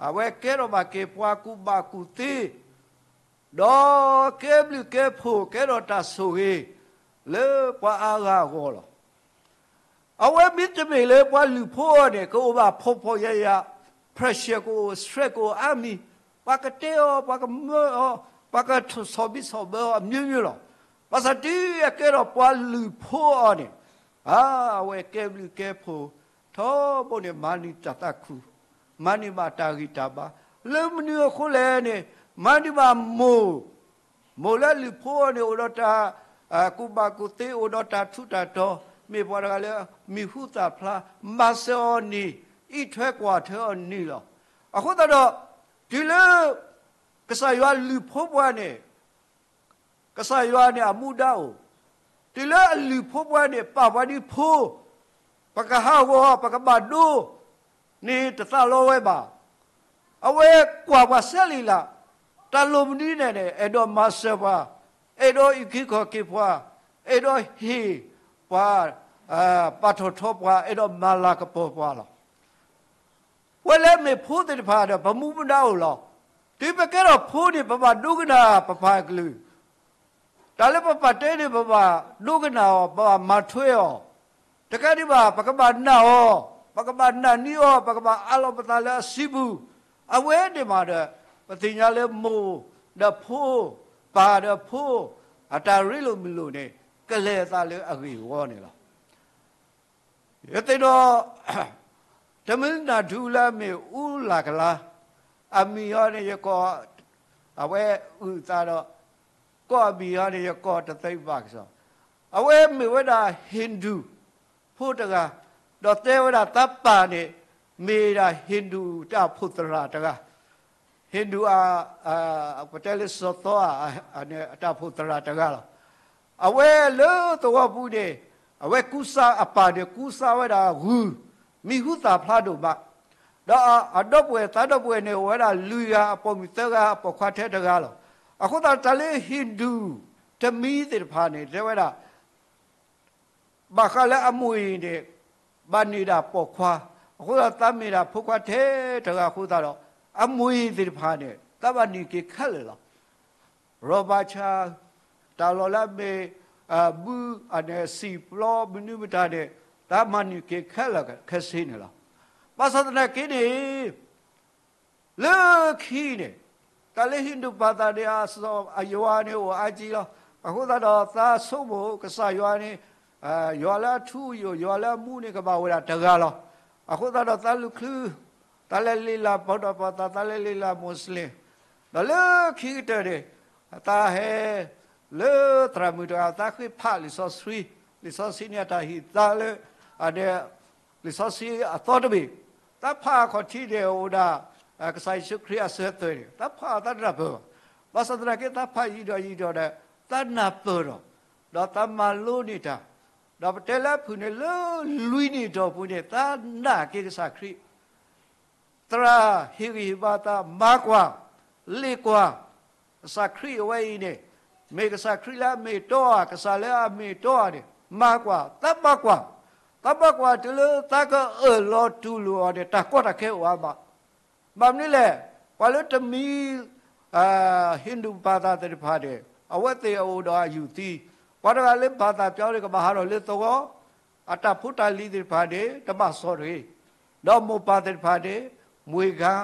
အဝဲကဲထီၣ်ဘၣ်က့ၤပှၤကူၣ်ဘၣ်ကူၣ်သ့, ဒီးကဲဘျုးကဲဖှိၣ် ကဲထီၣ်တၢ်ဆိၣ်ဂ့ၤ လၢပှၤအါဂၤအဂီၢ်လီၤ. အဝဲမ့တမ့ၢ်လၢပှၤလုၢ်ဖိအီၤန့ၣ် ကအိၣ်ဘၣ်ဖှီၣ်ဖှီၣ်ယာ်ယာ်, pressure ကအိၣ် stress ကအိၣ်အါမံၤ, ပှၤကတဲအီၤ ပှၤကမၢအီၤ, ပှၤကဆီၣ်ဘံၣ်ဆီၣ်ဘၢအီၤ အမျိုးမျိုး လီၤ. ဘၣ်ဆၣ်တုၤအကဲထီၣ်ပှၤလုၢ်ဖိအီၤန့ၣ်, အဝဲကဲဘျုးကဲဖှိၣ်, ထီဘိန့ၣ်မၤန့ၢ်တၢ်သးခု, မၤန့ၢ်ဘၣ်တၢ်ဂံၢ်တၢ်ဘါ, လၢမနုၤအဃိလဲၣ်န့ၣ်, မၤန့ၢ်ဘၣ်မိၢ်, မိၢ်လၢအလုၢ်ဖိအီၤန့ၣ် အိၣ်ဒီးတၢ်ကူၣ်ဘၣ်ကူၣ်သ့ အိၣ်ဒီးတၢ်ထူးတၢ်တီၤ, မ့ၢ်ပှၤတဂၤလၢမံၤဟူသၣ်ဖျါ, မၤစၢၤအီၤန့ၣ်, အံးထွဲကွၢ်ထွဲအီၤန့ၣ်လီၤ. အဃိသတးဒီး, တုၤလၢ ကစၢ်ယွၤလုၢ်ဖိပှၤန့ၣ်, ကစၢ်ယွၤန့ၣ်အမူဒါအိၣ်, တုၤလၢအလုၢ်ဖိပှၤန့ၣ် ပာ်ပှၤဒ်ဖိ, ပကဟးဂီၤ ပကဘၣ်ဒိ န့ၣ်တသးလီဝဲဘၣ်. အဝဲကွၢ်ပှၤစဲလံလး, တၢ်လိၣ်မနုၤန့ၣ်န့ၣ် အဲၣ်ဒိးမၤစၢၤပှၤ, အဲၣ်ဒိးအုၣ်က့ၤခီၣ်က့ၤပှၤ, အဲၣ်ဒိးဟ့ၣ်ပှၤ, ပာ်ထီၣ်ထီပှၤ, အဲၣ်ဒိးမၤလၤကပီၤပှၤလီၤ. ပဝဲလၢအမ့ၢ်ဖိသ့ၣ်တဖၣ်ဒီး ပမူပဒါအိၣ်လီၤ. တုၤပကဲထီၣ်ဖိန့ၣ် ပဘၣ်ဒိကနၣ်ပပၢ်အကလုၢ်, တၢ်လၢပပာ်တဲန့ၣ် ပဘၣ်ဒိကနၣ်အီၤ, ပဘၣ်မၤထွဲအီၤ, တကးဒံးဘၣ် ပကဘၣ်နာ်အီၤ, ပကဘၣ်နာ်န့ၢ်အီၤ, ပကဘၣ်အးလီၤပသးလၢအစုပူၤ, အဝဲန့ၣ်မးဒီး ပသ့ၣ်ညါလၢမိၢ်ဒီးဖိ, ပၢ်ဒီးဖိ, အတၢ်ရ့လိာ်မုာ်လိာ်န့ၣ် ကလဲၤအသးလၢအဂ့ၢ်အဝီန့ၣ်လီၤ. ယသ့ၣ်နီၣ် တမံၤနၢ်ထူလၢအမ့ၢ်အူလၢ်ကလါ, အမံၤအီၤန့ၣ်ယကိး, အဝဲအုၣ်သးဒီး, ကိးအမံၤအီၤန့ၣ် ယကိးတသ့ဘၣ်ကစီၣ်, အဝဲမ့ၢ်ဝဲဒၣ် Hindu ဖိတဂၤ, ဒီးတဲဝဲဒၣ်သးပၢ်န့ၣ် မ့ၢ်ဒၣ် Hindu တၢ်အိၣ်ဖှိၣ်သရၣ်တဂၤ, Hindu အ, ပတဲလၢစီၤသီဧါ, အတၢ်အိၣ်ဖှိၣ်သရၣ်တဂၤလီၤ. အဝဲလၢသဝီပူၤန့ၣ် အဝဲကူစါအပၢ်န့ၣ် ကူစါဝဲဒၣ်ဂုၢ်, မံၤဟူသၣ်ဖျါဒိၣ်မး, ဒီးအဒီပုၢ်ဝဲၢ်သးဒီပုၢ်ဝဲၢ်န့ၣ် အိၣ်ဝဲဒၣ်လွံၢ်ဂၤ, အပိာ်မုၣ်သၢဂၤ, အပိာ်ခွါထဲတဂၤလီၤ. အဃိသတး တၢ်လၢ Hindu တမံၤသ့ၣ်တဖၣ်န့ၣ် တဲဝဲဒၣ် ဘၣ်ဃးလၢအမိၢ်အံၤန့ၣ် ဘၣ်န့ၢ်ဒၣ်ပိာ်ခွါ, အဃိသတးသးမ့ၢ်ဒၣ်ဖိခွါထဲတဂၤအဃိသတးဒီး အမိၢ်အံၤသ့ၣ်တဖၣ်န့ၣ် သးဘၣ်နုာ်က့ၤခဲလၢာ်လီၤ. ရီၣ်ဘၣ်ဆၣ်, တၢ်လီၢ်လၢအမ့ၢ်, ဘု, အစံာ်ပျီမနုၤမတၤန့ၣ် သးမၤနုာ်က့ၤခဲလၢာ်ခဲဆ့န့ၣ်လီၤ. ဘၣ်ဆၣ်သနာ်က့န့ၣ် လၢခံန့ၣ်, တၢ်လၢ Hindu ပၢ်သၣ်န့ၣ် အစီၤအယွၤန့ၣ်အိၣ်အါကံလီၤ. အဃိသတးဒီးသးဆိကမိၣ်ကစၢ်ယွၤန့ၣ်, ယွၤလၢအထူအယိာ်, ယွၤလၢအမူန့ၣ် ကဘၣ်အိၣ်ဝဲဒၣ်တဂၤလီၤ. အဃိသတးဒီးသးလူၤချု, သးလဲၤလ့လၢ ဗုဒ္ဓဘာသာ, သးလဲၤလ့လၢ Muslim, ဒီးလၢခံကတၢၢ်န့ၣ် သးဟဲလၢသရၣ်မုၣ်တဂၤ သးဃ့ဖးလံာ်စီဆှံ, လံာ်စီဆှံန့ၣ်အတၢ်ဟ့ၣ်သးလၢ, အဒဲ, လံာ်စီဆှံအသီတဘ့ၣ်, သးဖးအခီၣ်ထံးန့ၣ်အိၣ်ဒၣ်, ကစၢ်ယ့ၣ်ၡူးခရံာ်အစၢၤအသွဲၣ်န့ၣ် သးဖးသးတနၢ်ပၢၢ်ဘၣ်. ဘၣ်ဆၣ်သနာ်က့ သးဖးယံၤဒီးယံၤဒီးဒီး သးနၢ်ပၢၢ်ဒီး, ဒီးသးမၤလိန့ၢ်တၢ်, ဒီးပတဲလၢအဖုၣ်န့ၣ် လၢလွံၢ်နံၣ်တီၢ်ပူၤန့ၣ် သးနာ်က့ၤကစၢ်ခရံာ် သရၣ်ဟ့ၣ်ဂံၢ်ဟ့ၣ်ဘါသး မၤကွၢ်, လ့ၣ်ကွၢ်, ကစၢ်ခရံာ်အဝဲအံၤန့ၣ် မ့ၢ်ကစၢ်ခရံာ်လၢအမ့ၢ်အတီဧါ, ကစၢ်လၢအမ့ၢ်အတီဧါန့ၣ် မၤကွၢ်, သးမၤကွၢ်, သးမၤကွၢ်တုၤလၢသးကအၢၣ်လီၤတူၢ်လိာ်အီၤန့ၣ် တၢ်ကီတၢ်ခဲအိၣ်အါမး. ဘၣ်မနုၤလဲၣ်, ပှၤလၢတမံၤ Hindu ပၢ်သၣ်သ့ၣ်တဖၣ်န့ၣ် အဝဲသ့ၣ်အအိၣ်ဒီးအယူၢ်သံ, ပှၤတဂၤလၢပၢ်သၣ်ပျီန့ၣ် ကဘၣ်ဟးထီၣ်လၢသဝီ, အတၢ်ဖိတၢ်လံၤသ့ၣ်တဖၣ်န့ၣ် တဘၣ်စီၣ်တဂ့ၤ, ဒီးမိၢ်ပၢ်သ့ၣ်တဖၣ်န့ၣ် မွေခံ,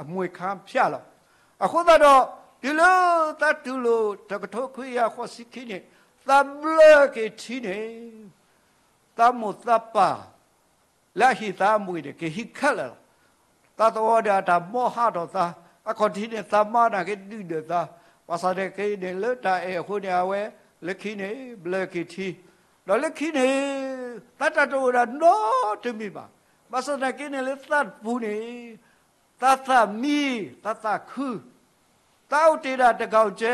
အမွေခံဖျၢၣ်လီၤ. အဃိသတးဒီး တုၤလၢသးတူၢ်လိာ်တကထိခွံကယၤဃိးဆံခံန့ၣ် သးဘျၢက့ၤထံန့ၣ် သးမိၢ်သးပၢ် လၢအဟ့ၣ်သးအမွေန့ၣ် ကဟံးခဲလၢာ်လီၤ. သးသဝီဒီးအတၢ်မိၣ်ဟးထီၣ်သး, အခီၣ်ထံးန့ၣ် သးမါနာ်က့ဒုၣ်ဒွဲၣ်သး, ဘၣ်ဆၣ်သနာ်က့န့ၣ် လၢတၢ်အဲၣ်အဃိန့ၣ် အဝဲလၢခံန့ၣ် ဘျၢက့ၤထံ, ဒီးလၢခံန့ၣ် သးတၢ်တအိၣ်ဒၣ်နီတမံၤဘၣ်. ဘၣ်ဆၣ်သနာ်က့န့ၣ် လၢသးတပူၤန့ၣ် သးသးမံ, သးသးခု, သးအိၣ်တ့ၢ်ဒၣ်တကီၢ်ကဲ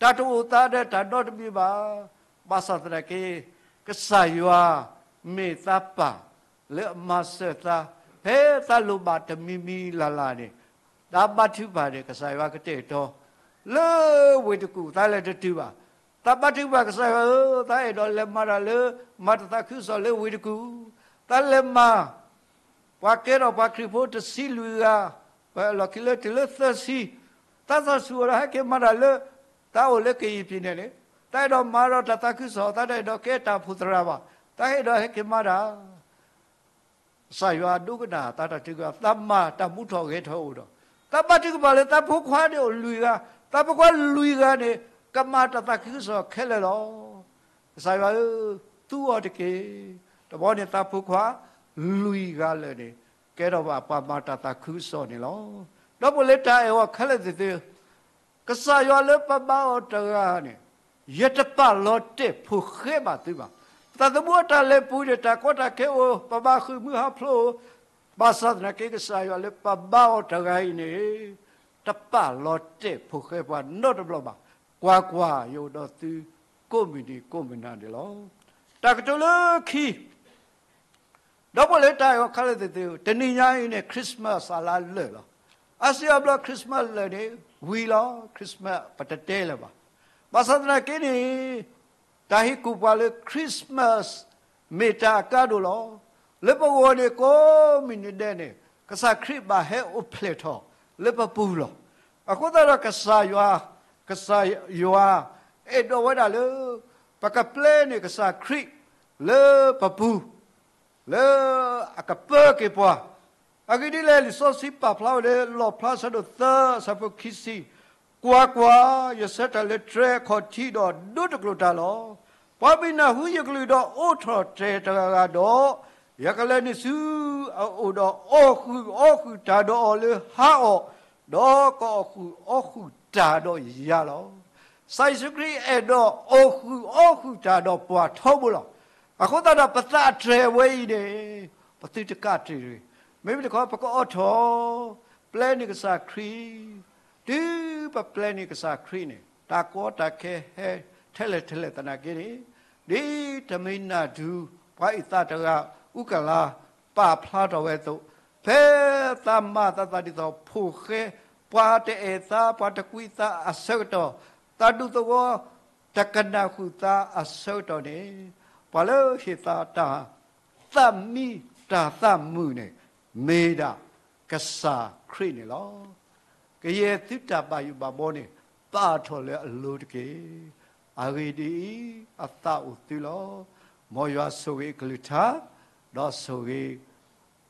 တၢ်တအိၣ်သးဒီးတၢ်နီတမံၤဘၣ်. ဘၣ်ဆၣ်သနာ်က့ ကစၢ်ယွၤမ့ၢ်သးပၢ်လၢအမၤစၢၤသး ဖဲသးလိၣ်ဘၣ်တမံၤမံၤလၢ်လၢ်န့ၣ် သးဘါထုကဖၣ်န့ၣ် ကစၢ်ယွၤကတဲာ်ကတီၤ လၢဝ့ၢ်တကူၣ် သးလဲၤတတုၤဘၣ်. သးဘါထုကဖၣ်ကစၢ်ယွၤဧၢ, သးအဲၣ်ဒိးလဲၤမၤတၢ်လၢ မၤတၢ်သးခုကစီၣ်လၢဝ့ၢ်တကူၣ်, သးလဲၤမၤ ပှၤကဲထီၣ်ပှၤခရံာ်ဖိတဆံလွံၢ်ဂၤ, ပလီၢ်ခံလၢတုၤလၢသၢဆံ, သးစၢ်ဆူၣ်ဝဲဒီးဟဲက့ၤမၤတၢ်လၢ သးအိၣ်လၢကရင်ပြည်န့ၣ်န့ၣ်, သးအဲၣ်ဒိးမၤဒီးတၢ်သးခုကစီၣ်, သးတအဲၣ်ဒိးကဲတၢ်အိၣ်ဖှိၣ်သရၣ်ဘၣ်, သးအဲၣ်ဒိးဟဲက့ၤမၤတၢ် ကစၢ်ယွၤဒိကနၣ်သးတၢ်ထုကဖၣ်, သးမၤတၢ်မူထီၣ်ဂဲၤထီၣ်အိၣ်ဒီး, သးဘါထုကဖၣ်လၢသးဖိခွါန့ၣ်အိၣ်လွံၢ်ဂၤ, သးဖိခွါလွံၢ်ဂၤန့ၣ် ကမၤတၢ်သးခုကစီၣ်ခဲလၢာ်လီၤ. ကစၢ်ယွၤဧၢ, သူအီၤတက့ၢ်. တဘျီန့ၣ်သးဖိခွါလွံၢ်ဂၤလၢာ်န့ၣ် ကဲထီၣ်ဘၣ်ပှၤမၤတၢ်သးခုကစီၣ်န့ၣ်လီၤ. ဒီးပှၤလၢတၢ်အဲၣ်အီၤခဲလၢာ်သ့ၣ်သ့ၣ်, ကစၢ်ယွၤလၢပဘါအီၤတဂၤန့ၣ် ယတပာ်လီၤတဲာ်ဖိၣ်ဃဲဘၣ်သုဘၣ်. သးသမူအတၢ်လဲၤပူၤန့ၣ် တၢ်ကီတၢ်ခဲအိၣ်, ပဘၣ်ဃုာ်မုၢ်ဟးဖျိး, ဘၣ်ဆၣ်သနာ်က့ကစၢ်ယွၤလၢပဘါအီၤတဂၤအံၤန့ၣ်, တပာ်လီၤတဲာ်ဖိၣ်ဃဲပှၤနီတဘျီဘၣ်. ကွၢ်ကွၢ်, ယအိၣ်ဒီးသုကိးမုၢ်နံၤကိးမုၢ်နၤန့ၣ်လီၤ. တၢ်ကတိၤလၢခံ ဒီပုၢ်ဝဲၢ်လၢတၢ်အဲၣ်အီၤခဲလၢာ်သ့ၣ်ဧၢ, တနံၤညါအံၤန့ၣ် Christmas အလါလၢာ်လီၤ. အါစုအါဘျီ Christmas လၢာ်န့ၣ် ဝံၤလီၤ. Christmas ပတတဲလၢၤဘၣ်. ဘၣ်ဆၣ်သနာ်က့န့ၣ် တၢ်ဟ့ၣ်ကူၣ်ပှၤလၢ Christmas မ့ၢ်တၢ်အကါဒိၣ်လီၤ. လၢပဂီၢ်န့ၣ် ကိးမုၢ်နံၤဒဲးန့ၣ် ကစၢ်ခရံာ်ဘၣ်ဟဲအိၣ်ဖျဲၣ်ထီၣ်လၢပပူၤလီၤ. အဃိသတးဒီးကစၢ်ယွၤ, ကစၢ်ယွၤအဲၣ်ဒိးဝဲဒၣ်လၢ ပကပျဲန့ၢ်ကစၢ်ခရံာ်လၢပပူၤ လၢအကပၢက့ၤပှၤ. အဂ့ၢ်ဒ်လဲၣ်, လံာ်စီဆှံပာ်ဖျါဝဲလၢ လီၣ်ဖျါအဆၢဒိၣ်သၢ အဆၢဖိခံဆံ, ကွၢ်ကွၢ်, ယဆၢထၢၣ်လၢတြဲၤအခီၣ်ထံးဒီးဒိတကျိာ်တၢ်လီၤ. ပှၤမ့ၢ်နၢ်ဟူယကလုၢ်ဒီးအိးထီၣ်တြဲၤတဂၤဂၤဒီး, ယကလဲၤနုာ်ဆူအအိၣ်ဒီးအီၣ်ဃုာ်အီဃုာ်တၢ်ဒီးအီၤလၢဟါအီၤ, ဒီးကအီၣ်ဃုာ်အီဃုာ်တၢ်ဒီးယၤလီၤ. ကစၢ်ယ့ၣ်ၡူးခရံာ်အဲၣ်ဒိးအီၣ်ဃုာ်အီဃုာ်တၢ်ဒီးပှၤထီဘိလီၤ. အဃိသတးဒီးပသးအတြဲၤဝဲအံၤန့ၣ် ပသုတကးတ့ၢ်တဂ့ၤ. မ့မ့ၢ်တခီ ပကအီၣ်ထီၣ် ပျဲန့ၢ်ကစၢ်ခရံာ်, တုၤပပျဲန့ၢ်ကစၢ်ခရံာ်န့ၣ် တၢ်ကီတၢ်ခဲဟဲထဲလဲၣ်ထဲလဲၣ်သနာ်က့န့ၣ်, ဒ်တမံၤနၢ်ဒုး ပှၤအံသၣ်တဂၤ အူကလၤ ပာ်ဖျါထီၣ်ဝဲအသိး, ဖဲသးမၤသးသးဒ်သိးဖိၣ်ဃဲ, ပှၤတအဲၣ်သး ပှၤတကွံသးအဆၢကတီၢ်, သးဒူသဝီ တကနၣ်ဃုာ်သးအဆၢကတီၢ်န့ၣ်, ပှၤလၢဟ့ၣ်သးတၢ် သးမံတၢ်သးမုာ်န့ၣ် မ့ၢ်ဒၣ်ကစၢ်ခရံာ်န့ၣ်လီၤ. ကယဲၢ်သုတၢ်ဘၣ်ယိၣ်ဘၣ်ဘီန့ၣ် ပာ်ထီၣ်လၢအလိၤတက့ၢ်. အဂ့ၢ်ဒ်အံၤ, အသးအိၣ်သုလီၤ. မ်ယွၤဆိၣ်ဂ့ၤအကလုၢ်ကထါ, ဒီးဆိၣ်ဂ့ၤ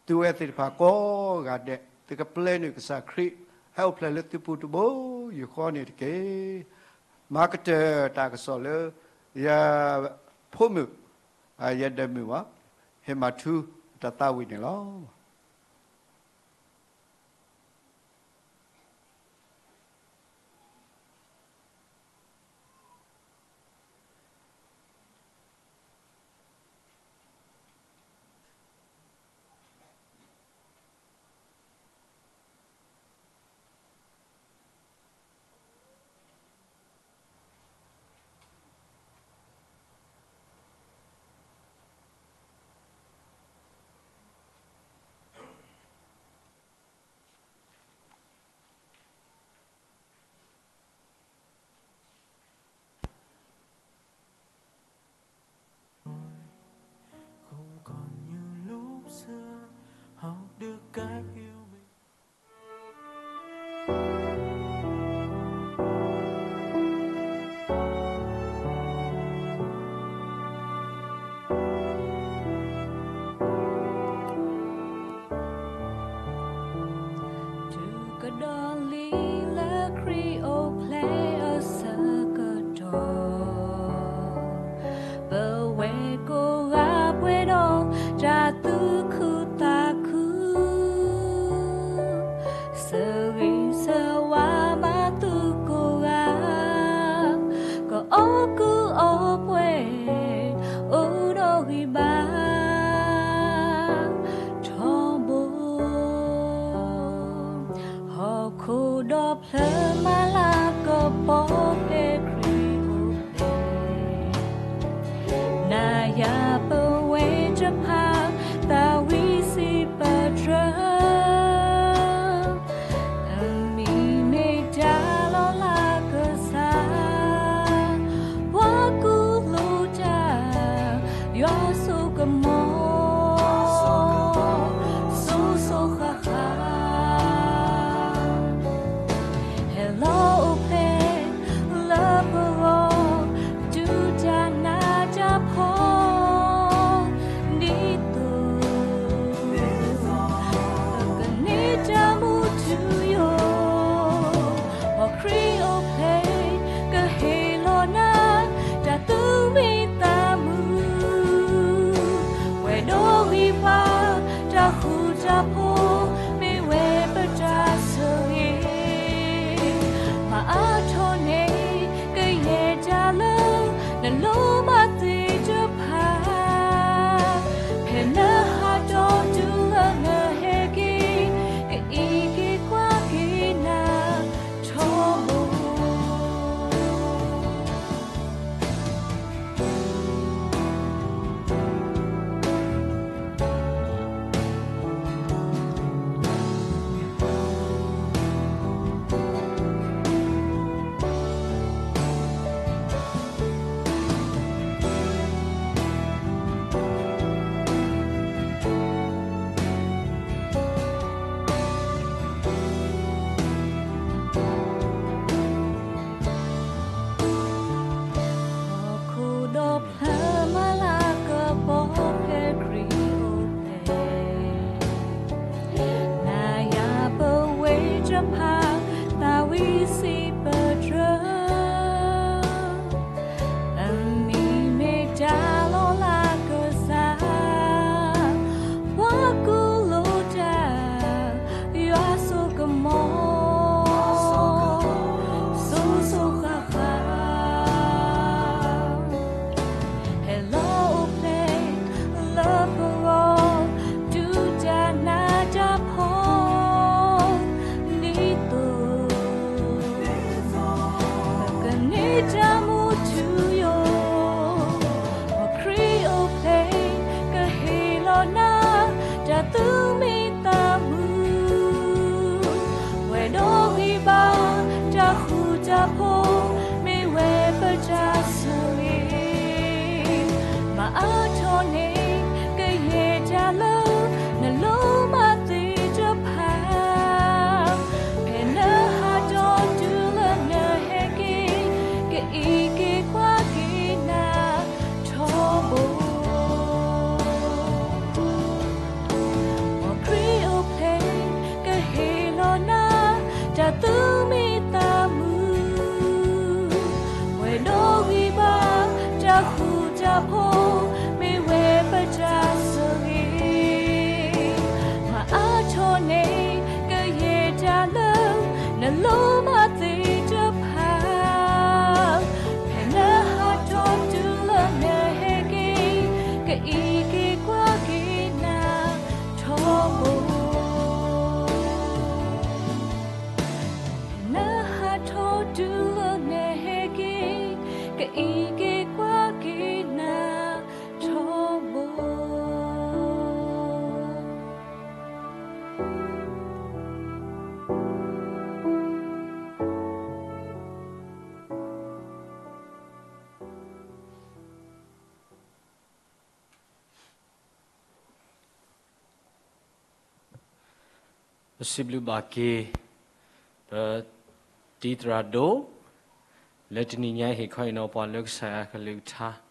သုဝဲသ့ၣ်တဖၣ်ကိးဂၤဒဲး, သုကပျဲနုာ်ကစၢ်ခရံာ် ဟဲအိၣ်ဖျဲၣ်လၢသုပူၤတဘိယူၢ်ဃီန့ၣ်တက့ၢ်. မၤကတၢၢ်တၢ်ကစီၣ်လၢ ယဖိမုၣ်, ယဒဲမုၣ်ဘၣ်, ဟ့ၣ်မၤထူတၢ်သးဝံၣ်န့ၣ်လီၤ.တုၤကဒီးလံလၢခရံာ်အိၣ်ဖျဲၣ်အဆၢကတီၢ်, ပဝဲကိးဂၤပှဲၤဒီးတၢ်သူၣ်ခုသးခု, ဆၢဂ့ၤဆၢဝါဘၣ်သုကိးဂၤ, ကအီၣ်ကူအီပှဲၤ အိၣ်ဒီးဂံၢ်ဘါ ထီဘိ, ဟီၣ်ခိၣ်ဒီဖျၢၣ်မၤလၤကပီၤဖဲခရံာ်အိၣ်ဖျဲၣ်, နၤယၤပဝဲတဖၣ် သးဝံၣ်စံးပတြၢၤ အမံၤမ့ၢ်တၢ်လီၤလးကစၢ်, ပှၤကူၣ်လိာ်တၢ် ယွၤစိကမီၤ, စိစိဃၣ်ဃၣ်, ဟဲလီၤအိၣ်ဖျဲၣ်လၢပဂီၢ်, တုၤတၢ်နးတၢ်ဖှီၣ် ဖိ မ့ၢ်ဝဲပတၢ်ဆိၣ်ဂ့ၤ, မၤအါထီၣ်န့ၢ် ကယဲၢ်တၢ်လၢ နလိၣ်ဘၣ်သ့ၣ်တဖၣ်, ဖဲနဟးထီၣ်တုၤလၢနဟဲက့ၤ, ကအံးက့ၤကွၢ်က့ၤနၤထီဘိ နဟးထီၣ်တုၤလၢနဟဲက့ၤ, ကအံးက့ၤကွၢ်က့ၤနၤထီဘိ. ပစံးဘျုးဘၣ်က့ၤ ပတံၤသရၣ်ဒိၣ် လၢတနံၤညါအံၤ ဟ့ၣ်ခီဟ့ၣ်နီၤပှၤလၢကစၢ်ယွၤအကလုၢ်ကထါ